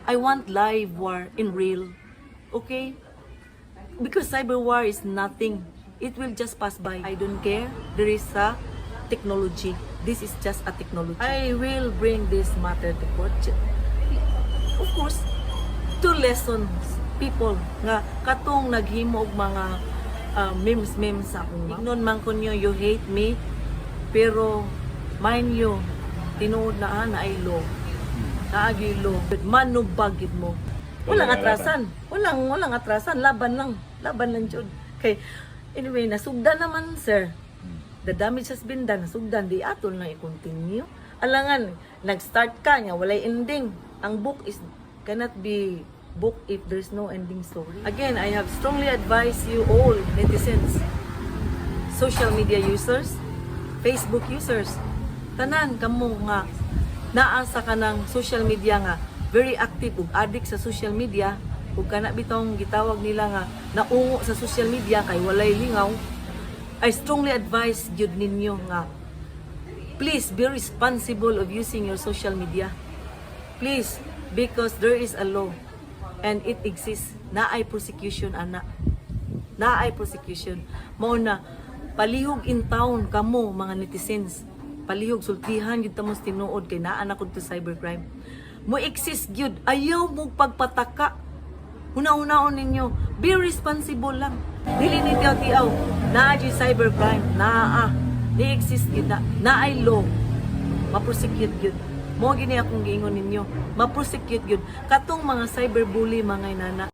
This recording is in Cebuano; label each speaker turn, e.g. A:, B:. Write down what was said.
A: I want live war in real. Okay? Because cyber war is nothing. It will just pass by. I don't care. There is a technology. This is just a technology. I will bring this matter to court. Of course, to lessons people nga katong naghimo og mga memes memes sa akong mom. Ignon man ko niyo, you hate me, pero mind you, tinuod na ah, naay law. Naay law. Manubag gid mo. Walang atrasan. Walang atrasan, laban lang. Laban lang jud. Kay anyway, nasugdan naman, sir. The damage has been done, nasugdan, di ato na i-continue. Alangan, nag-start ka niya, walay ending. Ang book is cannot be book if there's no ending story. Again, I have strongly advised you all netizens, social media users, Facebook users, tanan kamo nga naa sa kanang social media nga very active ug addict sa social media ug kana bitong gitawag nila nga naungo sa social media kay walay lingaw. I strongly advise gyud ninyo nga please be responsible of using your social media. Please, because there is a law and it exists. Naay prosecution ana. Naay prosecution. Mao na palihog in town kamo mga netizens. Palihog sultihan gyud ta mo sa tinuod kay naa na to cybercrime. Mo exist gyud. Ayaw mo pagpataka. Huna-hunaon ninyo. Be responsible lang. Dili ni tiyaw-tiyaw. Naa gyud cybercrime. Naa. Ni exist gyud na. Naay law. Ma-prosecute gyud. Mo gini akong giingon ninyo. Ma-prosecute gyud. Katong mga cyberbully, mga inana.